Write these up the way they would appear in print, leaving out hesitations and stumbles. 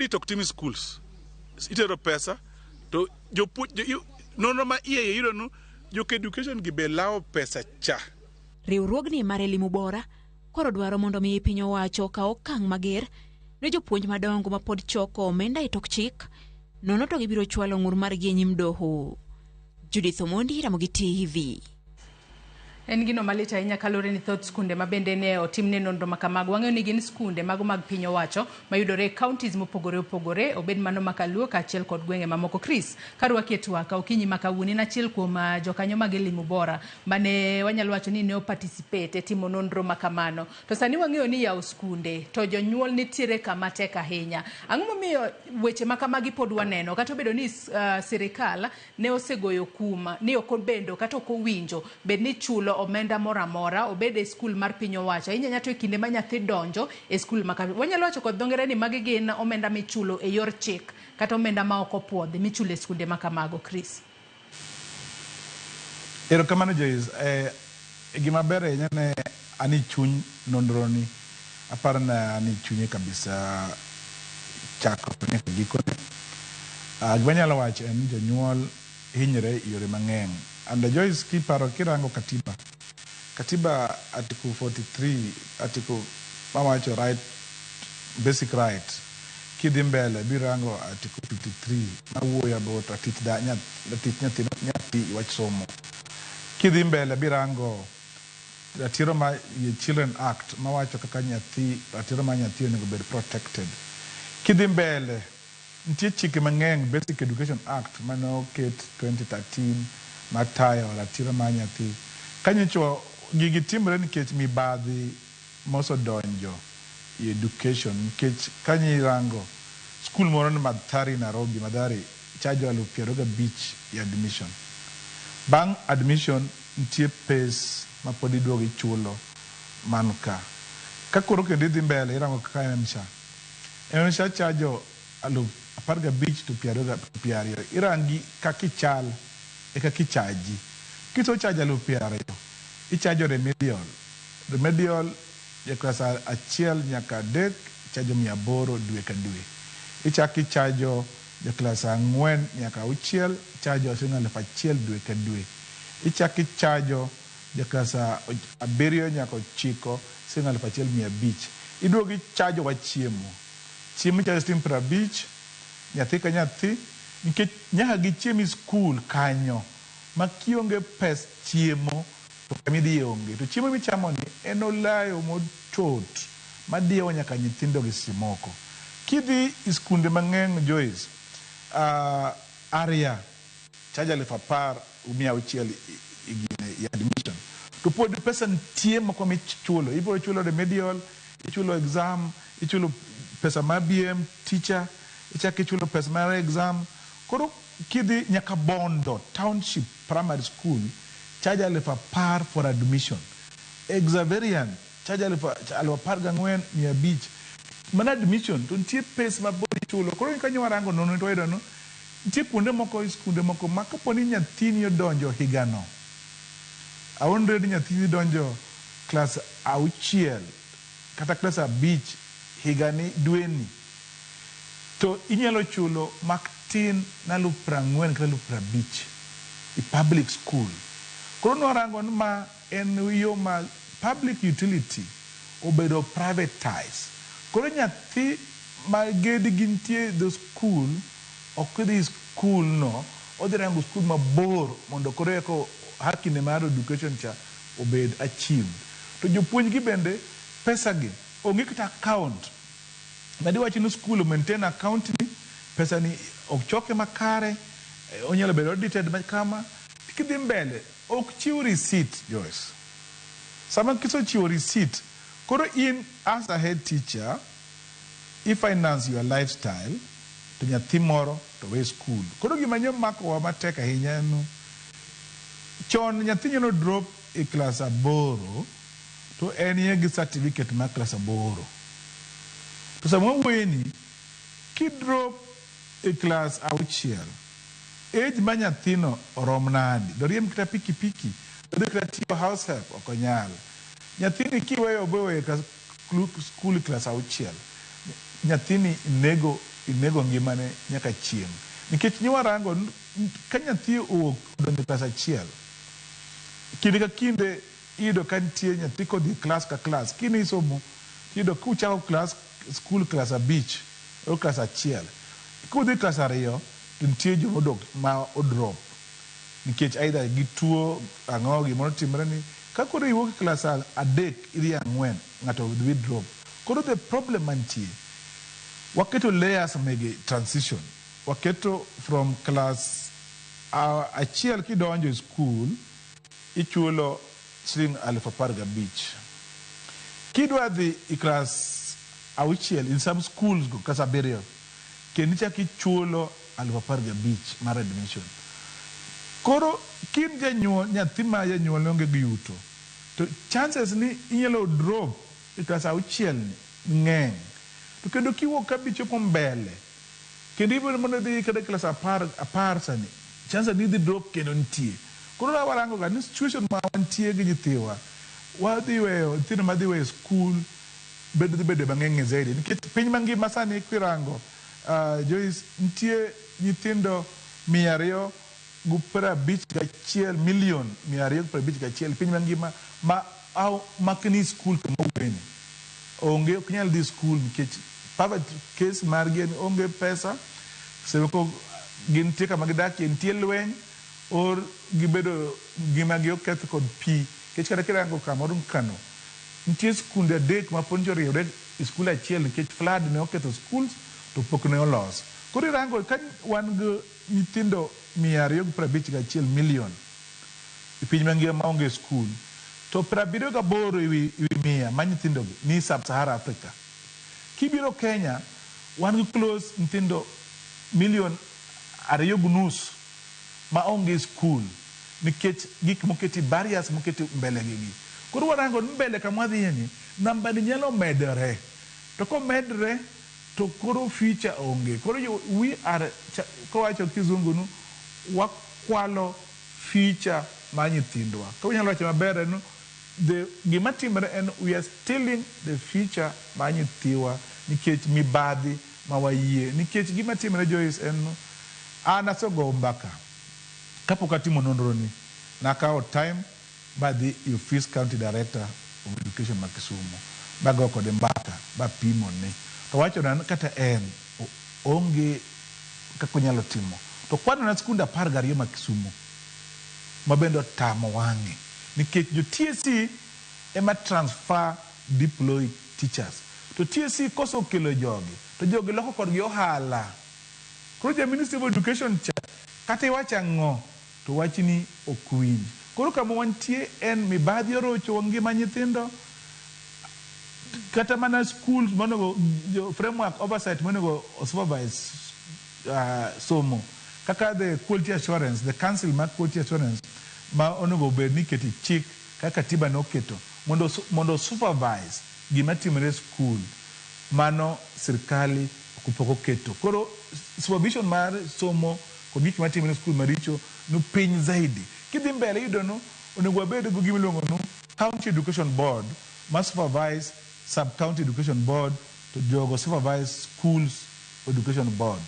Audit ok tim e schools. Itero pesa to jopuonj nonro ma iye iyudo nu jok education gi be lawo pesa cha. Riwruogni mar Elimu Bora koro dwaro mondo mi piny owacho okaw okang' mager ne jopuonj madongo ma pod choko omenda e tok chik, nono to gibiro chwalo ng'ur margi e nyim doho. Judith Omondi, Ramogi TV. En gino malit ahinya kaluwore ni thoth skunde ma bende ne otimne nonro ma kamago wang'eyo ni gin skunde mago mag piny owacho mayudore e counties mopogore opogore, obed mano ma Kaluo kaachiel kod gwenge mamoko. Chris, karwaki e twak okinyi ma kawuono, in achiel kuom jokanyo mag Elimu Bora mane wanyalo wacho ni ne o participate e timo nonro ma kamano. To sani wang'eyo ni yawo skunde to jonyuol nitiere kama tek ahinya. Ang'o momiyo weche ma kamagi pod waneno kata obedo ni sirikal ne osegoyo kum ni ok obendo kata ok owinjo bed ni chulo omenda moro amora obed e skul mar piny owacho, ahinya ahinya to e kinde ma nyathi donjo e skul ma kama? Wanyalo wacho kod dho ngere ni magi gin omenda michulo e yor chik kata omenda ma ok opuodhi michulo e skunde ma kamago, Chris. Erokamano, Joyce. Gima ber ahinya ne an e chuny nonro ni, aparo ni an e chunye kabisa chakruok nyaka gikone. Gima anyalo wacho en ni jonyuol hinyre e yore mang'eny. And Joyce, kiparo kirango katiba, katiba article 43, article mawacho right, basic right, kidhi mbele birango article 53 mawuoyo about ratich da, ratich nyathi, nyathi wach somo. Kidhi mbele birango ratiro ma Children Act mawacho kaka nyathi, ratiro mar nyathi onego bed protected. Kidhi mbele nitie chike mang'eny, Basic Education Act mane oket 2013 matayo ratiro mar nyathi. Kanyocho gigi timre nikech mibadhi mosedonjo e education, nikech kanyirango skul moro ni Mathare, Nairobi, Mathare chajo 25,000 e admission. Bang' admission nitie pes ma pod iduogo ichulo man ka. Ka koro kendo idhi mbele irango kaka MSHA. MSHA chajo 15,000 to 20. Irangi kaka ichal e kaka ichaji. Kiso chajo 20,000, ichajo remedial. Remedial e klas 1 nyaka 3 ichajo 800 dwe ka dwe. Ichak ichajo jo klas 4 nyaka 6 ichajo siling 1000 dwe ka dwe. Ichak ichajo jo klas 7 nyaka 9 siling 1500. Iduogo ichajo wa chiemo. Chiemo ichajo siling 50 nyathi ka nyathi, nikech nyaka gichiem e skul kanyo ma kionge pes chiemo to kamidhiye onge. To chiemo michamo ni en olayo motot madiewo nyaka nyithindo gi seche moko. Kidhi e skunde mang'eny, Joyce, Aria chajo 10,600 e gine e admission. To pod pesa nitie moko michulo. Ibiro chulo remedial, ichulo exam, ichulo pesa mar BM teacher, ichak ichulo pesa mar exam. Koro kidhi nyaka Bondo Township Primary School charge 10,000 for admission. Xaverian charge 14,500. Mana admission to nitie pes ma pod ichulo. Koro kanyo warango nono to wayudo no nitie kuonde moko e skunde moko ma kapo ni nyathini odonjo higano, already nyathini donjo klas 6 kata klas 5 higani dweni, to inyalo chulo matin na 40,000 kata 50,000 e public school. Koro nwarango ni ma en yo ma public utility obedo privatized. Koro nyathi ma gedgi nitie e dho skul ok dhi skul no, odhi rango skul mabor mondo koro eko haki ne mar education cha obed achieved. To jopuonj gi bende pesa gi onge kata account madiwach ni skul maintain account ni pesa ni ok choke makare, onyalo bedo audited kama. Kidhi mbele ok chiw receipt, Joyce. Sama kisechiwo receipt, koro in as a head teacher i finance your lifestyle to nyathi moro to we skul. Koro gima nyo makowa matek ahinya en chon nyathi nyalo drop e klas 8 to en ye gi certificate mar klas 8. To sama wawuoyeni, kidrop e klas 6, age ma nyathino orom nadi? Doriemb kata pikipiki? Dodhi kata tiyo house help? Ok onyal. Nyathini kiweyo boweyo skul klas 6, nyathini nego. inego ngimane nyaka chieng'. Nikech nyiwarango ka nyathi owuok odonjo e klas achiel, kinde ka kinde iyudo ka nitie nyathi kodhi e klas ka klas, kine isomo tiyudo kuchako klas skul klas 5 o klas 1, kudhi klas 2 to nitie jomodok ma odrop nikech either gituo ang'o gimoro timre ni ka koro iwuok e klas 3 idhi 4 ng'ato dhi drop. Koro the problem mantie, waketo layers mege transition, waketo from class 1 kidonjo e school ichulo siling 15,000. Kidwa dhi e klas 6 in some schools go klas 7 kendo ichako ichulo 15,000 mar admission. Koro kin janyuol nyathi ma janyuol onge gi yuto to chances ni inyalo drop e klas 6 ni ng'eny. To kendo kiwuok ka bichopo mbele kendo ibiro mondo idhi kata klas 10 sani chances ni idhi drop kendo nitie. Koro warango ga ni situation ma wantie gi nyithiwa wadhi weyo nyithindo madhi weyo skul bedo dhi bedo mang'eny zaidi nikech piny mangima sani kirango Joyce nitie nyithindo 251 million 251 piny mangima ma au makni skul kama weni onge ok nyal dhi skul nikech poverty case margi en onge pesa seche gintie kama gidakie nitie lweny or gibedo ngimagi oketh kod pi nikech kata kirango kamoro Kano nitie skunde 3 ma pod oriwre e skul achiel nikech flood ne oketho schools to pok ne olos. Koro irango ka wan gi nyithindo 251 million e piny mangima maonge skul to 78 ewi 100 ma nyithindogi ni Sub-Sahara Africa. Kibiro Kenya wan gi close nyithindo 2.5 million ma onge skul nikech gik moketi barriers moketi mbele gi gi. Koro warango ni mbele kama wadhiye ni namba ni nyalo medore to komedre to koro future onge. Koro we are kowacho kizungu nu wakwalo future mar nyithindwa. Ka wanyalo wacho maber en the gima timore en we are stealing the future mar nyithiwa nikech mibadhi ma wayie. Nikech gima timore Joyce en an asego mbaka kapok atimo nonro ni nakawo time badhi e office county director of education ma Kisumu bago kode mbaka bapimo ne to wachona ni kata en onge kaka onyalo timo to kwanona skunde 12 ma Kisumu ma bende otamo wang'e nikech jo TSC ema transfer deploy teachers to TSC koso kelo jogi to jogi loko kodgi ohala. Koro ja Ministry of Education cha kata iwacho ang'o to wachni ok winj. Koro kama wantie en mibadhi orocho ngima nyithindo kata mana schools monego framework oversight monego supervise somo kaka the quality assurance, the council mar quality assurance ma onego bed ni ikete chik kaka katiba noketo mondo supervise gima timore e skul mano sirkali pok oketo. Koro supervision mar somo kod gik matimore e skul maricho no piny zaidi. Kidhi mbele iyudo no onego wabed gi gima iluongo no county education board ma supervise sub county education board to jogo supervise schools education board.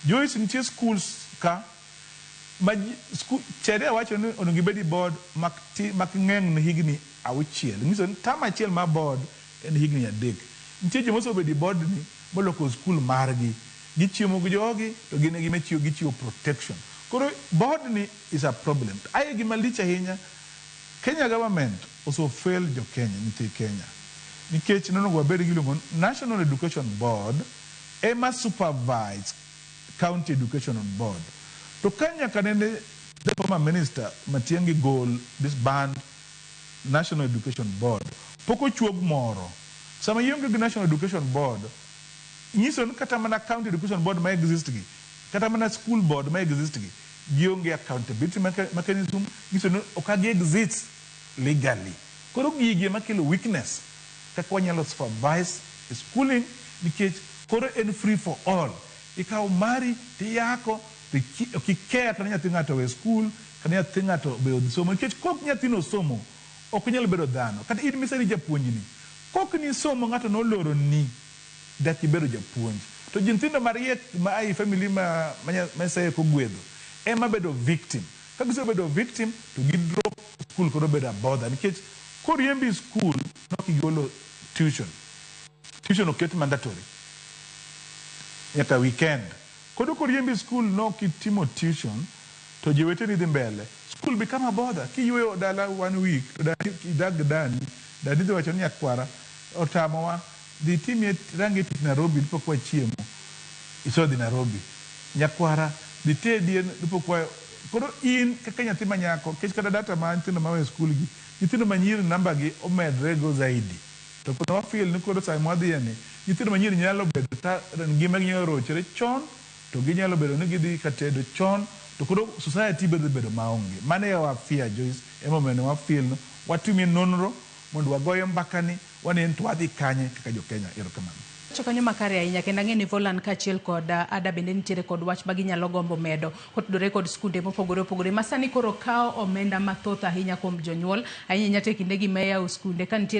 Joyce nitie schools ka ma sheria wacho ni onego ibed gi board mak ng'eny ne higni 6. Nyiso ni term achiel mar board en higni 3. Nitie joma osebedo e board ni moloko skul margi. Gichiemo gi jogi to gin e gima gichiwo protection. Koro board ni is a problem. Aye gima lich ahinya, Kenya government also fail jo Kenya, nyithi Kenya. Nikech nonego wabed gi iluongo National Education Board ema supervise County Education Board. To ka nyaka nene the former minister Matiang'i gol disband National Education Board, pok ochuog moro. Sama ionge gi National Education Board, nyiso ni kata mana County Education Board ma exist gi, kata mana school board ma exist gi, gionge accountability mechanism, nyiso ni ok gi exist legally. Koro gigi ema kelo weakness kaka wanyalo supervise schooling nikech koro en free for all. Ikawo mari tiyako ok icare kata nyathi ng'ato owe skul kata nyathi ng'ato be odhi somo nikech kok nyathino osomo ok onyal bedo dhano. Kata in misani japuonjni kok ni somo ng'ato noloroni dak ibedo japuonj. To ji nyithindo mariek ma ai family ma Nyasaye ok ogwedho ema bedo victim. Ka gisebedo victim to gi drop school, koro bedo a bother nikech koriembi school nok igolo tuition. Tuition oket mandatory nyaka weekend. Koro koriembi school nok itimo tuition to joweteni dhi mbele. School become a bother. Kiyueyo dala one week to dani idag dani, dani dhi wacho ni nyakwara otamowa dhi timie rangi tich Nairobi pok wachiemo. Isodhi Nairobi. Nyakwara dhi tedie pok wa. Koro in kaka nyathi ma nyako, nikech kata data ma nyithindo ma weyo skul gi, nyithindo ma nyiri namba gi omedre go zaidi. To koro wa feel ni koro sama wadhiye ni, nyithindo ma nyiri nyalo bedo ta ngima gi nyalo rochore chon, to ginyalo bedo ni gidhi ka tedo chon, to koro society be dhi bedo maonge. Mano e our fear, Joyce, emomiyo ne wa feel ni watimie nonro mondo wagoye mbakani, wane to wadhi kanye kaka jo Kenya. Erokamano. Wacho kanyo makare ahinya kendo ang'e ni Volan kaachiel kod Ada bende nitiere kod wach ma ginyalo gombo medo kotudore kod skunde mopogore opogore ma sani koro kawo omenda mathoth ahinya kuom jonyuol ahinya ahinya to e kindegi ma iyawo skunde ka nitiere.